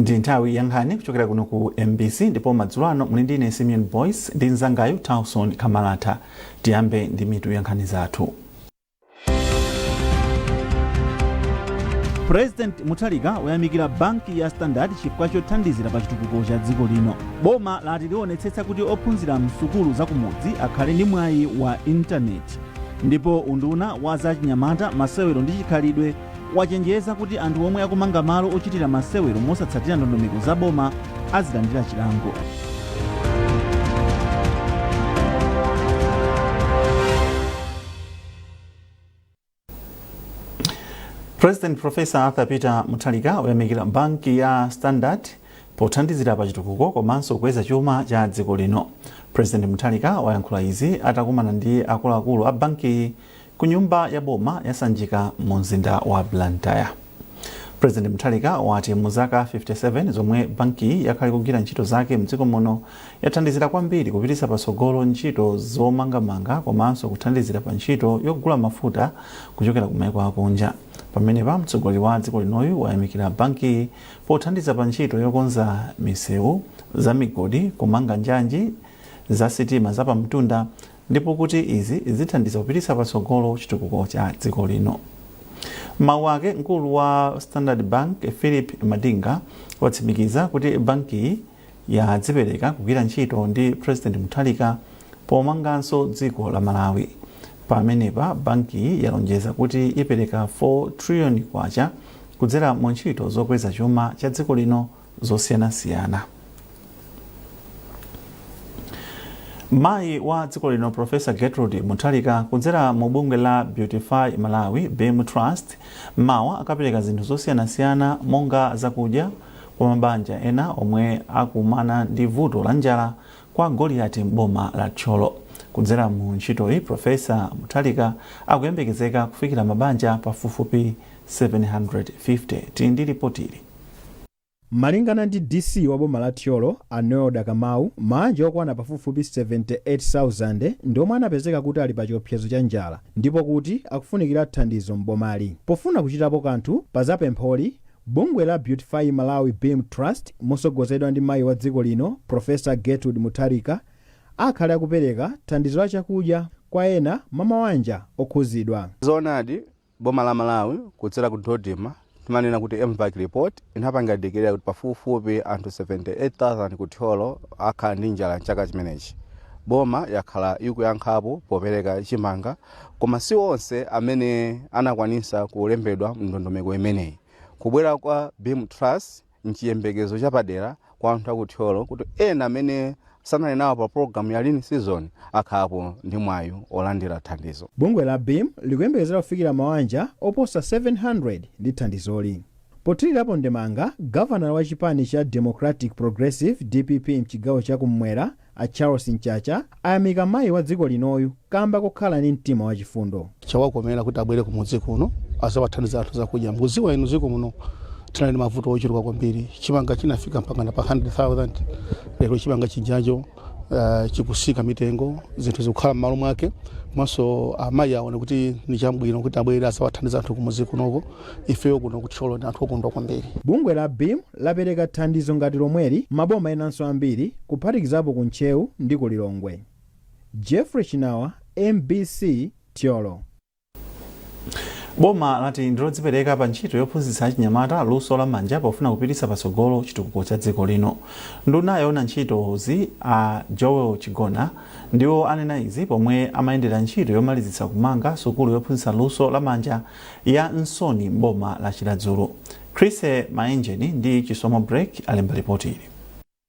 Ndi nthawi ya nkhani kuchokera kuno ku MBC, ndipo madzulo ano muli ndi ine Simeon Boyce ndi mnzangayu Tauson Kamalata. Tiyambe ndi mitu ya nkhani zathu. President Mutharika wayamikira banki ya Standard chifukwa chothandizira pa chitukuko cha dziko lino. Boma lati liwonetsetsa kuti ophunzira msukulu zakumudzi akhale ndi mwayi wa intaneti. Ndipo unduna wa zachinyamata, masewero ndi chikhalidwe wachenjeza kuti anthu omwe akumanga malo ochitira masewero mosatsatira ndondomeko za boma azilandira chilango. President Professor Arthur Peter Mutharika wayamikira banki ya Standard pothandizira pa chitukuko komanso kukweza chuma cha dziko lino. President Mutharika wayankhula izi atakumana ndi akuluakulu a bankiyi ku nyumba ya boma ya Sanjika mu mzinda wa Blantyre. President Mutharika wati mu zaka 57 zomwe bankiyi yakhala ikugwira ntchito zake mdziko muno, yathandizira kwambiri kupititsa patsogolo ntchito zomangamanga komanso kuthandizira pa ntchito yogula mafuta kuchokera ku maiko akunja. Pamenepa mtsogoleri wa dziko linoyu wayamikira bankiyi pothandiza pa ntchito yokonza misewu, za migodi, kumanga njanji za sitima za pamtunda ndipo kuti izi zithandiza kupititsa patsogolo chitukuko cha dziko lino. M'mawu ake, mkulu wa Standard Bank Philip Madinga watsimikiza kuti bankiyi yadzipereka kugwira ntchito ndi President Mutharika pomanganso dziko la Malawi. Pamenepa bankiyi yalonjeza kuti ipereka 4 trillion kwacha kudzera mu ntchito zokweza chuma cha dziko lino zosiyanasiyana. Mayi wa dziko lino Professor Gertrude Mutharika kudzera mu bungwe la Beautify Malawi BEAM Trust mawa akapereka zinthu zosiyanasiyana monga zakudya kwa mabanja ena omwe akumana ndi vuto la njala kwa Goliati m'boma la Thyolo. Kudzera mu ntchitoyi, Professor Mutharika akuyembekezeka kufikira mabanja pafupifupi 750. Tili ndi lipotili. Malingana ndi DC wa boma la Thyolo, a Noelda Kamau, maanja okwana pafupifupi 78,000 ndi omwe anapezeka kuti ali pa chiopsezo cha njala ndipo kuti akufunikira thandizo m'bomali. Pofuna kuchitapo kanthu pa za pempholi, bungwe la Beautify Malawi BEAM Trust mosogozedwa ndi mayi wa dziko lino, Professor Gertrude Mutharika, akhale akupereka thandizo la chakudya kwa ena mwa mawanja okhuzidwa. Zoonadi, boma la Malawi kudzera ku DoDMA, timanena kuti MVAC report inapanga declare kuti pafupifupi anthu 78,000 ku Thyolo akhala ndi njala mchaka chimenechi. Boma yakhala ikuyankhapo popereka chimanga, koma si onse amene anakwanisa kulembedwa mndondomeko imeneyi. Kubwera kwa BEAM Trust nchiyembekezo chapadera kwa anthu aku Thyolo kuti ena amene sanali nawo pa program ya lean season akhalapo ndi mwayi olandira thandizo. Bungwe la BEAM likuyembekezera kufikira mawanja oposa 700 ndi thandizoli. Pothirirapo ndemanga, gavanala wa chipani cha Democratic Progressive, DPP, mchigawo cha kummwera, a Charles Mchacha, ayamika mayi wa dziko linoyu kamba kokhala ndi mtima wachifundo. Chawakomera kuti abwere kumudzi kuno azawathandiza anthu zakudya. Mukudziwa inu, dziko muno tinali ndi mavuto ochuluka kwambiri. Chimanga chinafika mpaka pa 100,000. Lero chimanga chijacho chikutsika mitengo, zinthu zikukhala m'malo mwake. Komanso amayi aone kuti ni chabwino kuti abwere azawathandiza anthu kumudzi kunoko. Ifeyo kuno kuThyolo ndi anthu okondwa kwambiri. Bungwe la BEAM lapereka thandizo ngati lomweli maboma enanso ambiri, kuphatikizapo ku Ntcheu ndi ku Lilongwe. Jeffrey Chinawa, MBC, Thyolo. Boma lati ndilodzipereka pa ntchito yophunzitsa achinyamata luso la manja pofuna kupititsa patsogolo chitukuko cha dziko lino. Nduna yoona ntchitozi a Joel Chigona ndiwo anena izi pomwe amayendera ntchito yomalizitsa kumanga sukulu yophunzitsa luso la manja ya Nsoni m'boma la Chiradzulu. Chris Maenjeni ndi Chisomo Break alemba ripoti ili.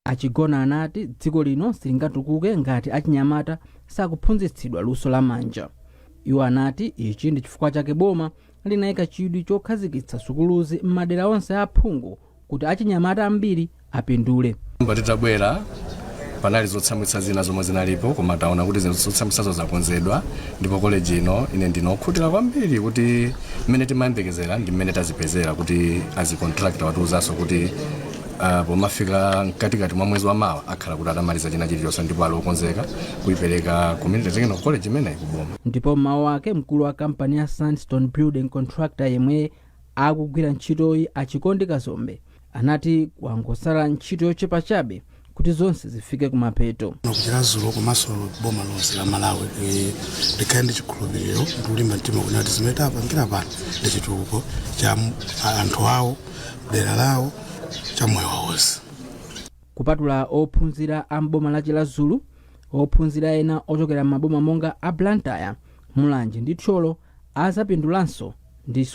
A Chigona anati dziko lino silingatukuke ngati achinyamata sakuphunzitsidwa luso la manja. Iwo anati ichi ndi chifukwa chake boma linayika chidwi chokhazikitsa sukuluzi m'madera onse a aphungu kuti achinyamata ambiri apindule. Titabwera panali zotsamwitsa zina zomwe zinalipo, koma taona kuti zinthu zotsamwitsazo zakonzedwa, ndipo koleji ino ine ndinokhutira kwambiri kuti mmene timayembekezera ndi mmene tazipezera, kuti azi contractor watiuzanso kuti pomafika mkatikati mwa mwezi wa mawa akhala kuti atamaliza china chilichonse ndipo ali okonzeka kuipereka Community Technical College imeneyi kuboma. Ndipo m'mawu ake, mkulu wa kampani ya Sandstone Building Contractor yemwe akugwira ntchitoyi, a Chikondi Kazombe, Anati kwangosala ntchito yochepa chabe kuti zonse zifike kumapeto. Ku Chiradzulu komanso boma lonse la Malawi likhale ndi chikhulupiriro ndi kulimba mtima kuti zimene tapangira pano ndi chitukuko cha anthu awo, dera lawo, cha moyo wawonse. Kupatula ophunzira a mboma la Chiradzulu, ophunzira ena ochokera m'maboma monga a Blantyre, Mulanje ndi Thyolo azapindulanso ndi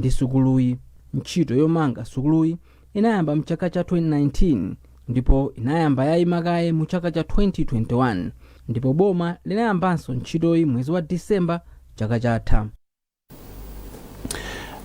sukuluyi. Ntchito yomanga sukuluyi inayamba mchaka cha 2019 ndipo inayamba yayima kaye mu chaka cha 2021, ndipo boma linayambanso ntchitoyi mwezi wa Disemba chaka chatha.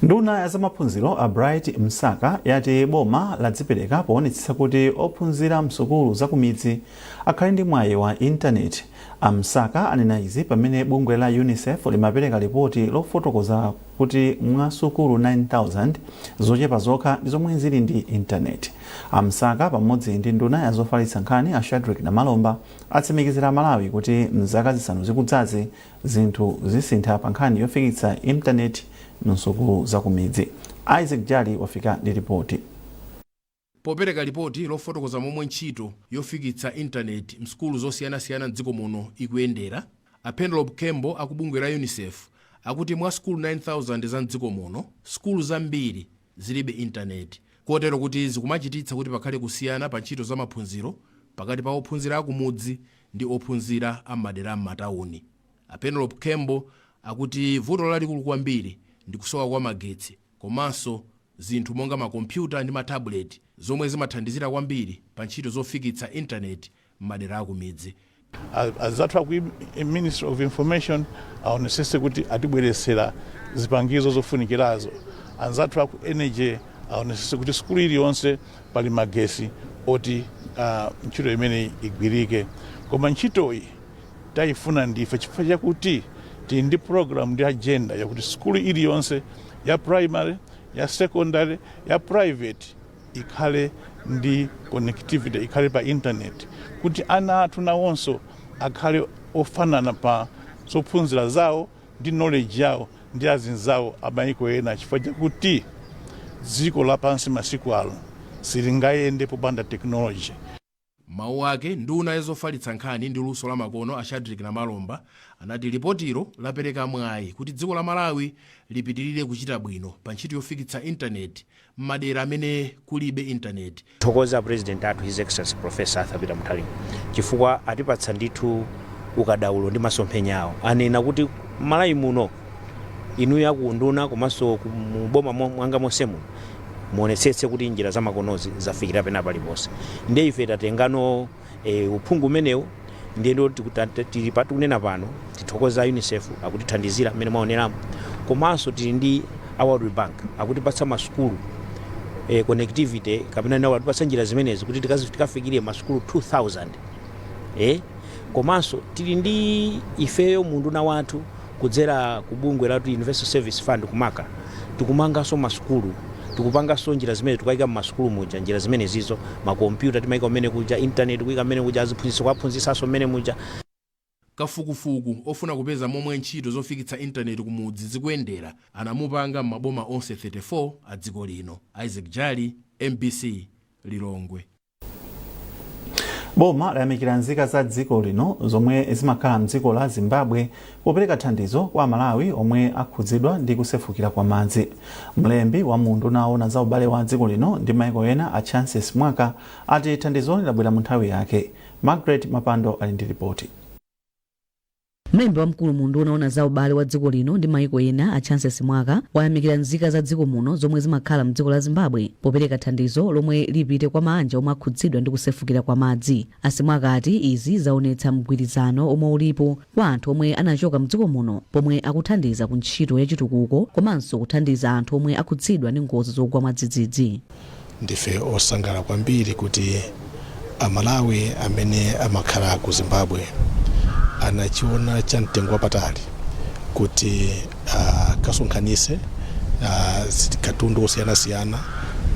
Nduna ya zamaphunziro a Bright Msaka yati boma ladzipereka poonetsetsa kuti ophunzira msukulu zakumidzi akhale ndi mwayi wa intaneti. A Msaka anena izi pamene bungwe la UNICEF limapereka ripoti lofotokoza kuti mwa sukulu 9000, zochepa zokha ndi zomwe zili ndi intaneti. A Msaka pamodzi ndi nduna ya zofalitsa nkhani a Shadric Namalomba atsimikizira Malawi kuti mzaka 5 zikudzazi zinthu zisintha pa nkhani yofikitsa intaneti msukulu zakumidzi. Isaac Jali wafika ndi ripoti. Popereka lipoti lofotokoza momwe ntchito yofikitsa intaneti msukulu zosiyanasiyana mdziko muno ikuyendera, a Penelope Kembo akubungwe la UNICEF akuti mwa sukulu 9000 za mdziko muno, sukulu zambiri zilibe intaneti, kotero kuti zikumachititsa kuti pakhale kusiyana pa ntchito za maphunziro pakati pa ophunzira akumudzi ndi ophunzira am'madera am'matawuni. A Penelope Kembo akuti vuto lalikulu kwambiri ndi kusowa kwa magetsi komanso zinthu monga makompyuta ndi matabuleti zomwe zimathandizira kwambiri pa ntchito zofikitsa intaneti m'madera akumidzi. Azathu aku Ministry of Information aonesese kuti atibweresera zipangizo zofunikirazo. Anzathu aku Energy aonesese kuti sukulu iliyonse pali magesi oti ntchito imeneyi igwirike. Koma ntchitoyi tayifuna ndife chifukwa chakuti tili ndi program ndi agenda yakuti sukulu iliyonse ya primary, ya secondary, ya private ikhale ndi connectivity, ikhale pa internet, kuti ana athu nawonso akhale ofanana pa zophunzira zawo ndi knowledge yawo ndi azinzawo amayiko ena, chifukwa chakuti dziko lapansi masiku ano silingayende popanda technology. Mawu ake, nduna yazofalitsa nkhani ndi luso la makono a Shadric Namalomba anati lipotilo lapereka mwayi kuti dziko la Malawi lipitirire kuchita bwino pa ntchito yofikitsa intaneti m'madera amene kulibe intaneti. Thokoza President athu, His Excellency Professor Arthur Peter Mutharika, chifukwa atipatsa ndithu ukadaulo ndi masomphenya awo. Anena kuti Malawi muno, inuyo akunduna komanso muboma mwanga monse muno, muonetsetse kuti njira zamakonozi zafikira pena paliponse. Ndiye ife tatengano uphungu umenewu. Ndiye tili patikunena pano, tithokoza UNICEF akutithandizira mmene mwaoneramo, komanso tili ndi a World Bank akutipatsa masukulu connectivity, kapena nawo atipatsa njira zimenezi kuti tikafikire masukulu 2000. Komanso tili ndi ifeyo munduna wathu, kudzera ku bungwe latu Universal Service Fund kumaka, tikumanganso masukulu, tikupanganso njira zimene tikayika mmasukulu muja, njira zimene zizo, makompyuta timayika mmene kuja, internet kuyika mmene kuja, aziphunzitsa kuwaphunzitsanso mmene muja. Kafukufuku ofuna kupeza momwe ntchito zofikitsa intaneti kumudzi zikuyendera anamupanga m'maboma onse 34 a dziko lino. Isaac Jali, MBC, Lilongwe. Boma layamikira nzika za dziko lino zomwe zimakhala mdziko la Zimbabwe popereka thandizo kwa Amalawi omwe akhudzidwa ndi kusefukira kwa madzi. Mlembi wa unduna owona za ubale wa dziko lino ndi maiko ena a Chances Mwaka ati thandizoli labwera mu nthawi yake. Margaret Mapando ali ndi ripoti. Mlembi wamkulu mu unduna owona za ubale wa dziko lino ndi maiko ena a Chances Mwaka wayamikira nzika za dziko muno zomwe zimakhala mdziko la Zimbabwe popereka thandizo lomwe lipite kwa maanja omwe akhudzidwa ndi kusefukira kwa madzi. A Simwaka ati izi zaonetsa mgwirizano omwe ulipo kwa anthu omwe anachoka mdziko muno pomwe akuthandiza ku ntchito yachitukuko komanso kuthandiza anthu omwe akhudzidwa ndi ngozi zogwa mwadzidzidzi. Ndife osangalala kwambiri kuti Amalawi amene amakhala ku Zimbabwe anachiona cha mtengo wapatali kuti akasonkhanise katundu osiyanasiyana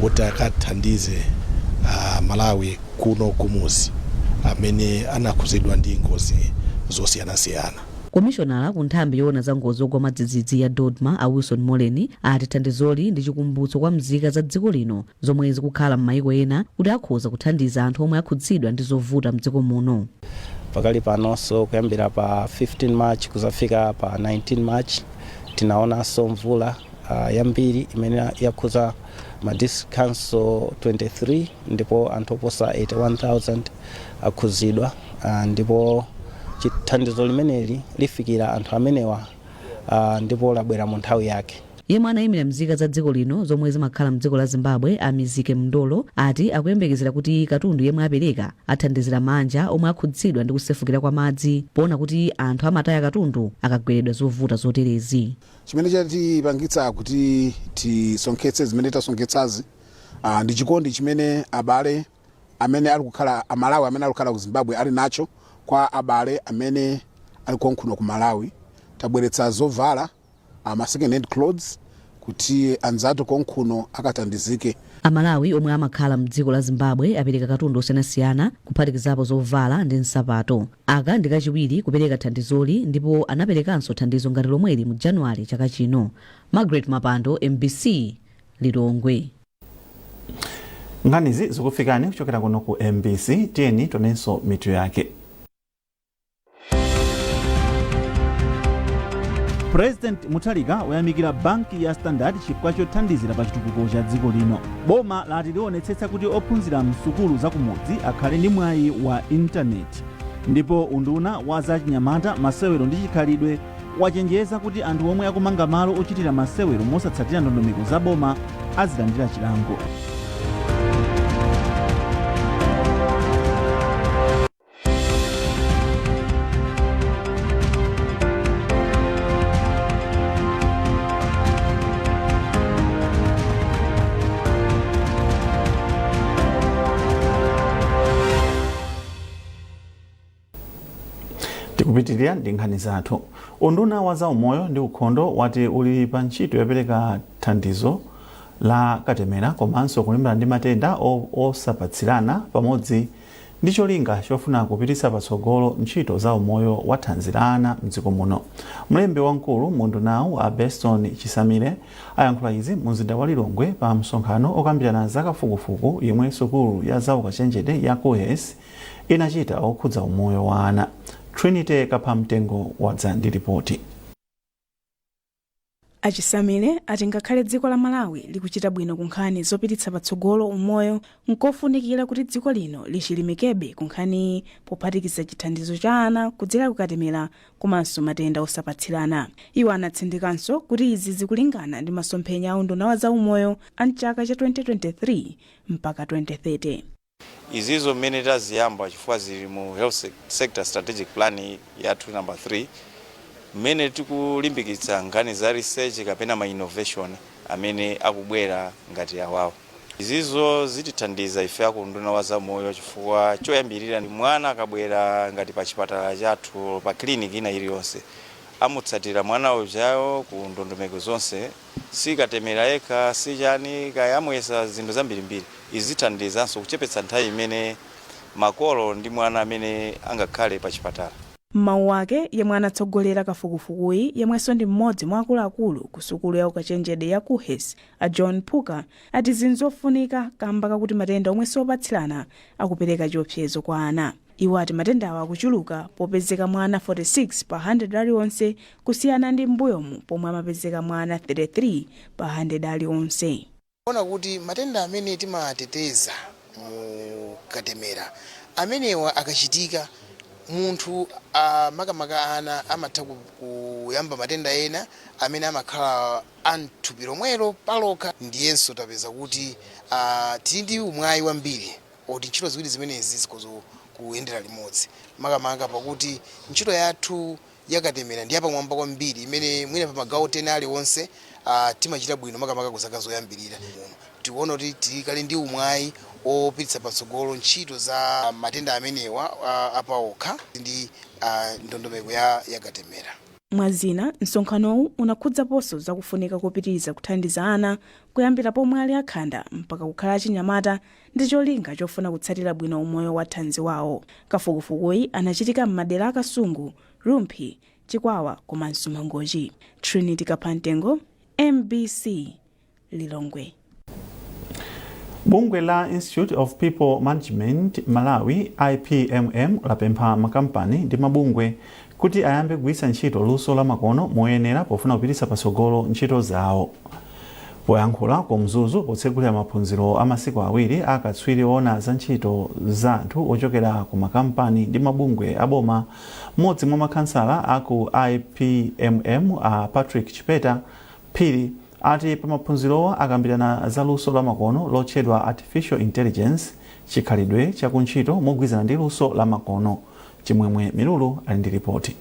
woti akathandize Malawi kuno kumuzi amene anakhudzidwa ndi ngozi zosiyanasiyana. Komishonala ku nthambi yoona za ngozi zogwa mwadzidzidzi ya DoDMA, a Wilson Moleni, ati thandizoli ndi chikumbutso kwa mzika za dziko lino zomwe zikukhala m'mayiko ena kuti akhoza kuthandiza anthu omwe akhudzidwa ndi zovuta mdziko muno. Pakali panonso, kuyambira pa 15 March kuzafika pa 19 March, tinaonanso mvula yambiri imene yakhuza ma district council 23, ndipo anthu oposa 81,000 akhuzidwa, ndipo chithandizo limeneli lifikira anthu amenewa, ndipo labwera mu nthawi yake. Yemwe anayimira mzika za dziko lino zomwe zimakhala mdziko la Zimbabwe, a Mizike Mndolo, ati akuyembekezera kuti katundu yemwe apereka athandizira manja omwe akhudzidwa ndi kusefukira kwa madzi, poona kuti anthu amataya katundu akagweredwa zovuta zoterezi. Chimene chatipangitsa kuti tisonkhetse zimene tasonkhetsazi ndi chikondi chimene abale amene ali kukhala, Amalawi amene ali kukhala ku Zimbabwe, ali nacho kwa abale amene ali konkuno ku Malawi. Tabweretsa zovala, ma second hand clothes, kuti anzathu konkuno akathandizike. Amalawi omwe amakhala mdziko la Zimbabwe apereka katundu osiyanasiyana, kuphatikizapo zovala ndi nsapato. Aka ndi kachiwiri kupereka thandizoli, ndipo anaperekanso thandizo ngati lomweli mu Januwale chaka chino. Margaret Mapando, MBC, Lilongwe. Nkhanizi zikufikani kuchokera kuno ku MBC. Tiyeni tionenso mitu yake. President Mutharika wayamikira banki ya Standard chifukwa chothandizira pa chitukuko cha dziko lino. Boma lati lionetsetsa kuti ophunzira msukulu zakumudzi akhale ndi mwayi wa intaneti, ndipo unduna wa zachinyamata, masewero ndi chikhalidwe wachenjeza kuti anthu omwe akumanga malo ochitira masewero mosatsatira ndondomeko za boma azilandira chilango. Tikupitirira ndi nkhani zathu. Unduna wa zaumoyo ndi ukhondo wati uli pa ntchito yopereka thandizo la katemera komanso kulimbana ndi matenda osapatsirana, pamodzi ndi cholinga chofuna kupititsa patsogolo ntchito za umoyo wa thanzi la ana mdziko muno. Mlembi wamkulu mu undunawu, a Beston Chisamile, ayankhula izi mu mzinda wa Lilongwe pa msonkhano okambirana za kafukufuku yemwe sukulu ya zaukachenjede ya KUHeS inachita okhudza umoyo wa ana. Trinity Kaphamtengo wadza ndi ripoti. Achisamile ati ngakhale dziko la Malawi likuchita bwino ku nkhani zopititsa patsogolo umoyo, nkofunikira kuti dziko lino lichilimikebe ku nkhaniyi, pophatikiza chithandizo cha ana kudzera kukatemera komanso matenda osapatsirana. Iwo anatsindikanso kuti izi zikulingana ndi masomphenya a unduna wa zaumoyo a mchaka cha 2023 mpaka 2030. Izizo mmene taziyamba, chifukwa zili mu health sector strategic plan yathu number 3, mmene tikulimbikitsa nkhani za research kapena ma innovation amene akubwera ngati awawo. Izizo zitithandiza ife akunduna wa zamoyo, chifukwa choyambirira, mwana akabwera ngati pa chipatala chathu, pa clinic ina iliyonse, amutsatira mwana ujayo ku ndondomeko zonse, sikatemera yekha, sichani kaya, amuyesa zinthu zambirimbiri. Izi zithandizanso kuchepetsa nthawi imene makolo ndi mwana amene angakhale pa chipatala. M'mawu ake, yemwe anatsogolera kafukufukuyi, yemwenso ndi mmodzi mwa akuluakulu ku sukulu ya ukachenjede ya KUHeS, a John Phuka, ati zinthu zofunika kamba kakuti matenda omwe siopatsirana akupereka chiopsezo kwa ana. Iwo ati matendawa akuchuluka popezeka mwa ana 46 pa 100 aliwonse, kusiyana ndi m'mbuyomu pomwe amapezeka mwa ana 33 pa 100 aliwonse. Ona kuti matenda amene timateteza mu katemera amenewa akachitika, munthu, makamaka ana, amatha kuyamba matenda ena amene amakhala amthupi lomwelo palokha. Ndiyenso tapeza kuti tili ndi umwayi wambiri oti ntchito ziwiri zimenezi zikhoza kuyendera limodzi, makamaka pakuti ntchito yathu yakatemera ndi yapamwamba kwambiri, imene mwina pa magawo 10 aliwonse timachita bwino, makamaka ku zaka zoyambirira. Tikuona kuti tili kale ndi umwayi opititsa patsogolo ntchito za matenda amenewa apaokha ndi ndondomeko ya katemera. Mwazina, msonkhanowu unakhudzaponso zakufunika kopitiriza kuthandiza ana kuyambira pomwe ali akhanda mpaka kukhala achinyamata, ndi cholinga chofuna kutsatira bwino umoyo wa thanzi wawo. Kafukufukuyi anachitika m'madera a Kasungu, Rumphi, Chikwawa komanso Mangochi. Trinity Kaphantengo, MBC, Lilongwe. Bungwe la Institute of People Management Malawi, IPMM, lapempha makampani ndi mabungwe kuti ayambe kugwiritsa ntchito luso la makono moyenera pofuna kupititsa patsogolo ntchito zawo. Poyankhula ku Mzuzu potsegulira maphunziro a masiku 2 akatswiri oona za ntchito za anthu ochokera ku makampani ndi mabungwe aboma, mmodzi mwa makhansala aku IPMM a Patrick Chipeta Phiri ati pa maphunzirowa akambirana za luso la makono lotchedwa artificial intelligence, chikhalidwe chakuntchito mogwirizana ndi luso la makono. Chimwemwe Milulu ali ndi ripoti.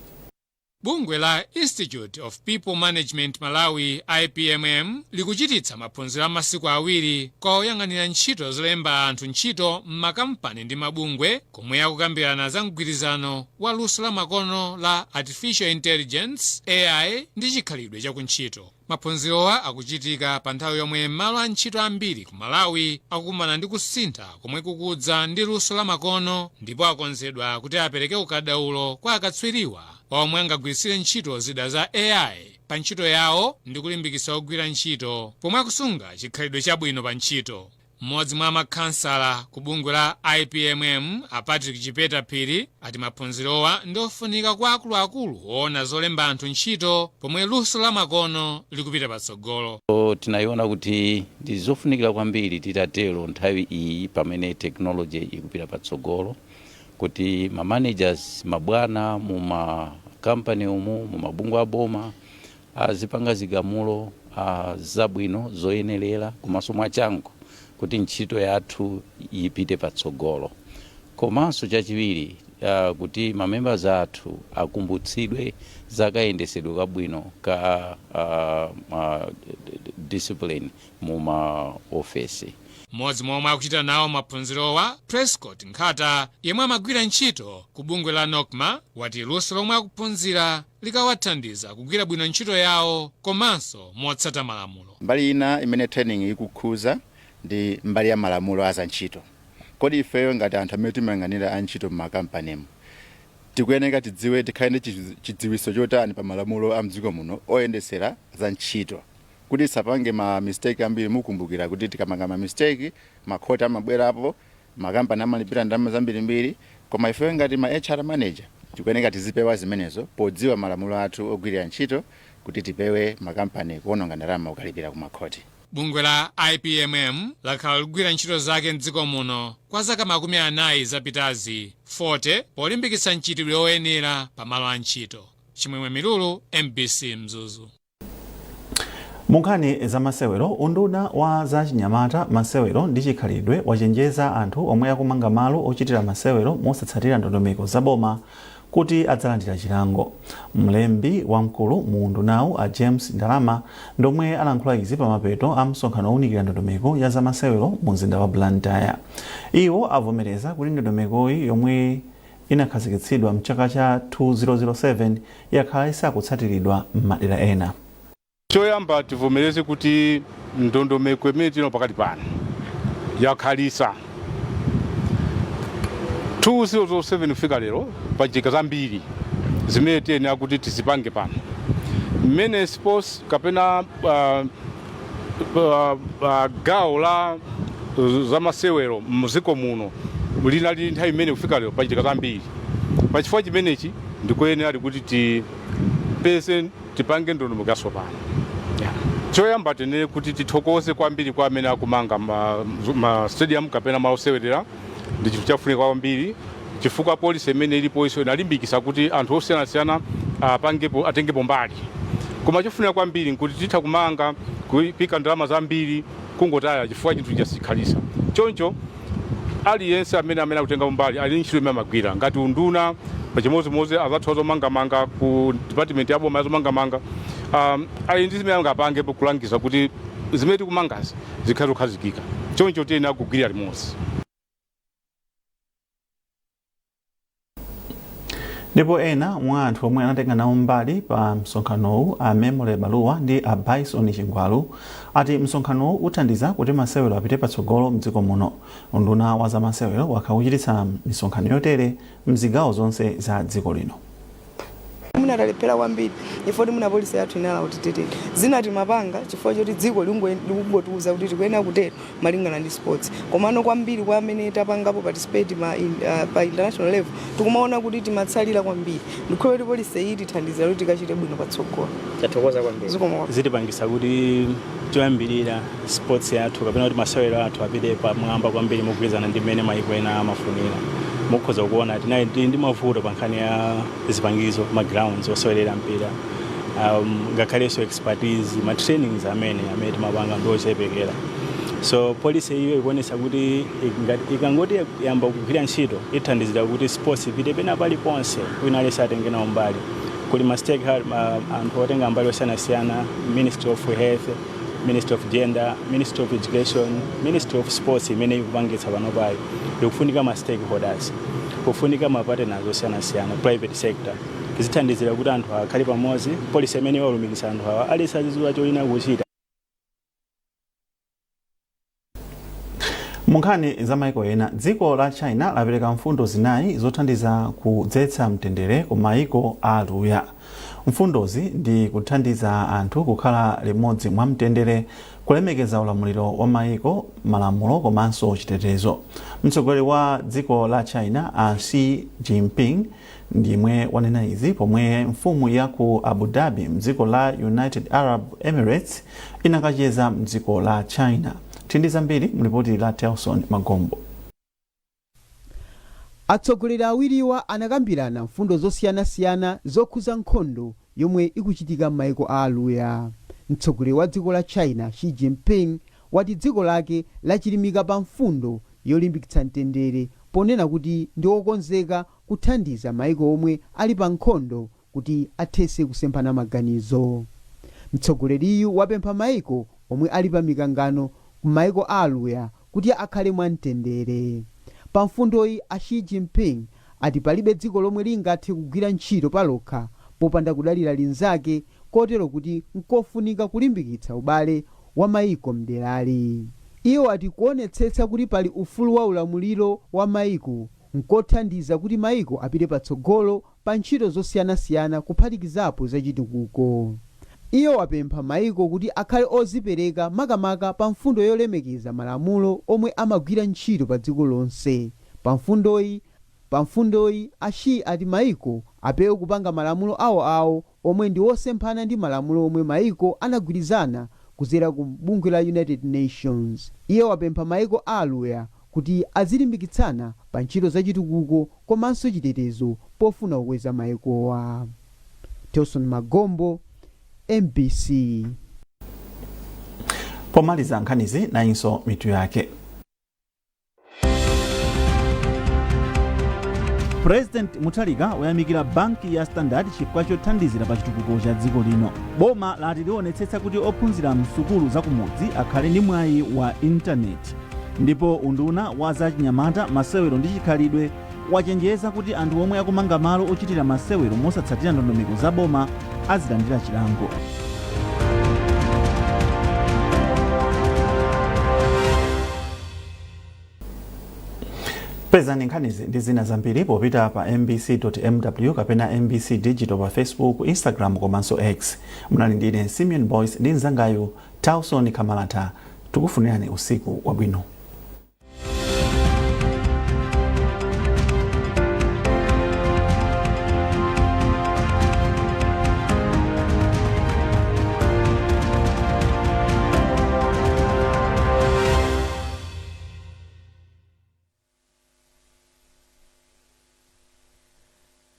Bungwe la Institute of People Management Malawi, IPMM, likuchititsa maphunziro a masiku 2 kwa oyang'anira ntchito zolemba anthu ntchito m'makampani ndi mabungwe, komwe akukambirana za mgwirizano wa luso la makono la artificial intelligence, AI, ndi chikhalidwe chakuntchito. Maphunzirowa akuchitika pa nthawi yomwe malo a ntchito ambiri ku Malawi akukumana ndi kusintha komwe kukudza ndi luso la makono, ndipo akonzedwa kuti apereke ukadaulo kwa akatswiriwa omwe angagwiritsire ntchito zida za AI pa ntchito yawo ndi kulimbikitsa ogwira ntchito pomwe akusunga chikhalidwe chabwino pa ntchito. Mmodzi mwa makhansala ku bungwe la IPMM a Patrick Chipeta Phiri ati maphunzirowa ndi ofunika kwa akuluakulu oona zolemba anthu ntchito pomwe luso la makono likupita patsogolo. Tinayiona kuti ndi zofunikira kwambiri titatero nthawi iyi pamene technology ikupita patsogolo, kuti ma managers, mabwana mu makampani umu, mu mabungwe aboma, azipanga zigamulo zabwino zoyenerera komanso mwachangu kuti ntchito yathu ipite patsogolo. Komanso chachiwiri, kuti ma members athu akumbutsidwe zakayendesedwe kabwino ka discipline mu maofesi. Mmodzi mwa omwe akuchita nawo maphunzirowa, Prescott Nkhata, yemwe amagwira ntchito ku bungwe la NOCMA, wati luso lomwe akuphunzira likawathandiza kugwira bwino ntchito yawo komanso motsata malamulo. Mbali ina imene training ikukhuza ndi mbali ya malamulo a za ntchito. Kodi ifeyo ngati anthu amene timayang'anira antchito m'makampanimo tikuyeneka tidziwe, tikhale ndi chidziwitso chotani pa malamulo a mdziko muno oyendesera za ntchito, kuti tisapange ma mistake ambiri? Mukumbukira kuti tikamanga ma mistake, makhoti amabwerapo, makampani amalipira ndalama zambirimbiri. Koma ifeyo ngati ma HR manager tikuyeneka tizipewa zimenezo podziwa malamulo athu ogwirira ntchito, kuti tipewe makampani kuononga ndalama kukalipira ku makhoti. Bungwe la IPMM lakhala likugwira ntchito zake mdziko muno kwa zaka 40 zapitazi, 40, polimbikitsa mchitidwe woyenera pa malo a ntchito. Chimwemwe Milulu, MBC, Mzuzu. Mu nkhani za masewero, unduna wa za chinyamata, masewero ndi chikhalidwe wachenjeza anthu omwe akumanga malo ochitira masewero mosatsatira ndondomeko za boma kuti adzalandira chilango. Mlembi wamkulu mu undunawu a James Ndalama ndomwe alankhula izi pamapeto a msonkhano owunikira ndondomeko ya zamasewero mu mzinda wa Blantyre. Iwo avomereza kuti ndondomekoyi, yomwe inakhazikitsidwa mchaka cha 2007, yakhala isakutsatiridwa m'madera ena. Choyamba tivomereze kuti ndondomeko imene tino pakati pano yakhalisa 2007 kufika lero, pachitika zambiri zimene tiyenera kuti tizipange pano. Mmene sports kapena gawo la zamasewero mdziko muno linali nthawi imene kufika lero, pachitika zambiri. Pachifukwa chimenechi ndikuyenera kuti tipeze, tipange ndondomeko yatsopano. Choyamba tinene kuti tithokoze kwambiri kwa amene akumanga ma stadium kapena malo osewerera. Ndi chinthu chafunika kwambiri chifukwa policy imene iliponso inalimbikitsa kuti anthu osiyanasiyana apangepo, atengepo mbali. Koma chofunika kwambiri nkuti titha kumanga, kuika ndalama zambiri, kungotaya chifukwa chinthu chasikhalisa. Choncho aliyense amene akutenga mbali ali ntchito imene amagwira ngati unduna, pachimodzimodzi azathu zomangamanga ku department ya boma yazomangamanga, ali ndi zimene angapangepo kulangiza kuti zimene tikumangazi zikhale zokhazikika. Choncho tiyenera kugwirira limodzi. Ndipo ena mwa anthu omwe anatenga nawo mbali pa msonkhanowu, a Memory Baluwa ndi a Bison Chingwalu, ati msonkhanowu uthandiza kuti masewero apite patsogolo mdziko muno. Unduna wa zamasewero wakhala ukuchititsa misonkhano yotere mzigawo zonse za dziko lino. Mwina Mwina talephera kwambiri ifoti mwina policy yathu inali outdated. Zina timapanga chifukwa choti dziko likungotiuza kuti tikuyenera kutero malingana ndi sports, komano kwambiri kwa amene tapangapo participate pa international level, tikumaona kuti timatsalira kwambiri. Ndikhulupirira kuti policy iyi tithandizira kuti tikachite bwino patsogolo. Tathokoza kwambiri. Zikomo. Zitipangisa kuti choyambirira sports yathu kapena kuti masewero athu apite pamwamba kwambiri mogwirizana ndi mmene mayiko ena amafunira. Mukhoza kuona tinali tili ndi mavuto pa nkhani ya zipangizo, ma grounds osewerera mpira, ngakhalenso expertise, ma trainings amene timapanga ndi ochepekera. So policy iyo ikuonesa kuti ikangoti yamba kugwira ntchito, ithandizira kuti sports ipite pena paliponse, wina aliyense atenge nawo mbali. Kuli ma stakeholder, anthu otenga mbali osiyanasiyana: Ministry of Health, Ministry of Gender, Ministry of Education, Ministry of Sports imene ikupangitsa panopayi. Ikufunika ma stakeholders, kufunika ma partners osiyanasiyana, private sector. Zithandizira kuti anthu akhale pamodzi. Policy imene iwalumikitsa anthu awa, aliyense azidziwa choyenera kuchita. Mu nkhani za maiko ena, dziko la China lapereka mfundo zinayi zothandiza kudzetsa mtendere ku maiko a Aluya. Mfundozi ndi kuthandiza anthu kukhala limodzi mwa mtendere, kulemekeza ulamuliro wa maiko, malamulo komanso chitetezo. Mtsogoleri wa dziko la China a Xi Jinping ndimwe wanena izi pomwe mfumu ya ku Abu Dhabi mdziko la United Arab Emirates inakacheza mdziko la China. Tindi zambiri mlipoti la Telson Magombo. Atsogoleri awiriwa anakambirana mfundo zosiyanasiyana zokhuza nkhondo yomwe ikuchitika m'mayiko a Aluya. Mtsogoleri wa dziko la China Xi Jinping wati dziko lake lachilimika pa mfundo yolimbikitsa mtendere, ponena kuti ndi okonzeka kuthandiza mayiko omwe ali pa nkhondo kuti athetse kusemphana maganizo. Mtsogoleriyu wapempha mayiko omwe ali pa mikangano ku mayiko a Aluya kuti akhale mwamtendere. Pa mfundoyi, a Xi Jinping ati palibe dziko lomwe lingathe kugwira ntchito palokha popanda kudalira linzake, kotero kuti nkofunika kulimbikitsa ubale wa mayiko mderali. Iwo ati kuonetsetsa kuti pali ufulu wa ulamuliro wa mayiko nkothandiza kuti mayiko apite patsogolo pa ntchito zosiyanasiyana, kuphatikizapo zachitukuko. Iye wapempha mayiko kuti akhale ozipereka makamaka pa mfundo yolemekeza malamulo omwe amagwira ntchito pa dziko lonse. Pa mfundoyi, a Xi ati mayiko apewe kupanga malamulo awoawo omwe ndi osemphana ndi malamulo omwe mayiko anagwirizana kudzera ku bungwe la United Nations. Iye wapempha mayiko a Aluya kuti azilimbikitsana pa ntchito zachitukuko komanso chitetezo pofuna kukweza mayikowa. Telson Magombo, MBC. Pomaliza nkhanizi, nayinso mitu yake. President Mutharika wayamikira banki ya Standard chifukwa chothandizira pa chitukuko cha dziko lino. Boma lati lionetsetsa kuti ophunzira msukulu zakumudzi akhale ndi mwayi wa intaneti. Ndipo unduna wa zachinyamata, masewero ndi chikhalidwe wachenjeza kuti anthu omwe akumanga malo ochitira masewero mosatsatira ndondomeko za boma azilandira chilango. Pezani nkhanizi ndi zina zambiri popita pa mbc.mw kapena MBC Digital pa Facebook, Instagram komanso X. Munali ndine Simeon Boyce ndi mzangayu Tauson Kamalata. Tikufunirani usiku wabwino.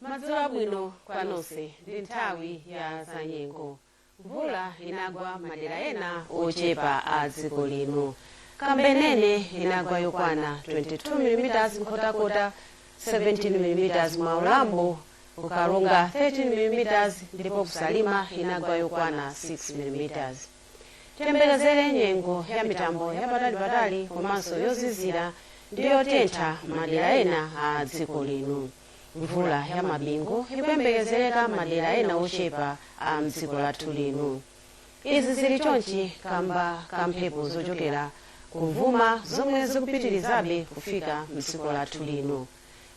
Madzulo abwino kwa nonse. Ndi nthawi ya zanyengo. Mvula inagwa madera ena ochepa a dziko lino. Kambenene inagwa yokwana 22 mm, Nkhotakota 17 mm, Maulambo kuKaronga 13 mm, ndipo kuSalima inagwa yokwana 6 mm. Tiyembekezere nyengo ya mitambo yapatalipatali komanso yozizira ndi yotentha madera ena a dziko lino. Mvula ya mabingu ikuyembekezereka madera ena ochepa a mdziko lathu lino. Izi zili chonchi kamba ka mphepo zochokera kumvuma zomwe zikupitirizabe kufika mdziko lathu lino.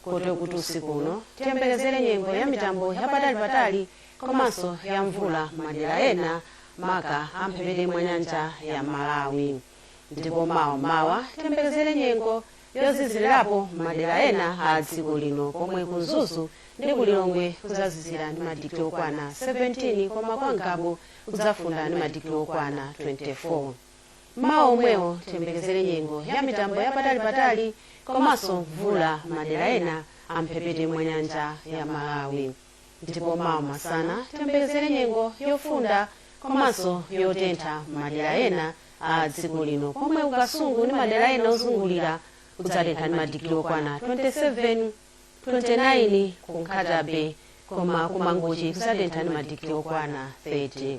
Kotero kuti usiku uno tiyembekezere nyengo ya mitambo yapatalipatali komanso ya mvula madera ena, maka amphepete mwa nyanja ya Malawi. Ndipo mawa mawa tiyembekezere nyengo yozizirirapo madera ena a dziko lino, pomwe ku Mzuzu ndi ku Lilongwe kuzazizira ndi madigiri okwana 17, koma kwa Ngabu kudzafunda ndi madigiri okwana 24. Mawa omwewo tiyembekezere nyengo ya mitambo yapatalipatali komanso mvula madera ena amphepete mwa nyanja ya Malawi. Ndipo mawa masana tiyembekezere nyengo yofunda komanso yotentha madera ena a dziko lino, pomwe ku Kasungu ndi madera ena ozungulira kudzatentha ndi madigiri okwana 27, 29 ku Nkhata Bay, koma ku Mangochi kudzatentha ndi madigiri okwana 30.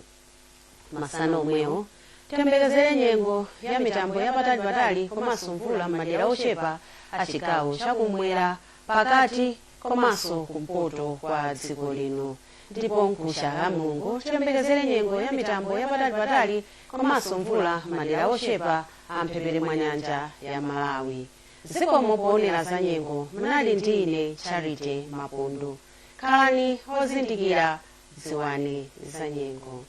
Masana omwewo tiyembekezere nyengo ya mitambo yapatalipatali komanso mvula m'madera ochepa a chigawo chakumwera, pakati komanso kumpoto kwa dziko lino. Ndipo nkucha la Mulungu tiyembekezere nyengo ya mitambo yapatalipatali komanso mvula madera ochepa amphepete mwa nyanja ya Malawi. Zikomo poonera za nyengo. Munali ndi ine Charity Mapundu. Khalani ozindikira, dziwani za nyengo.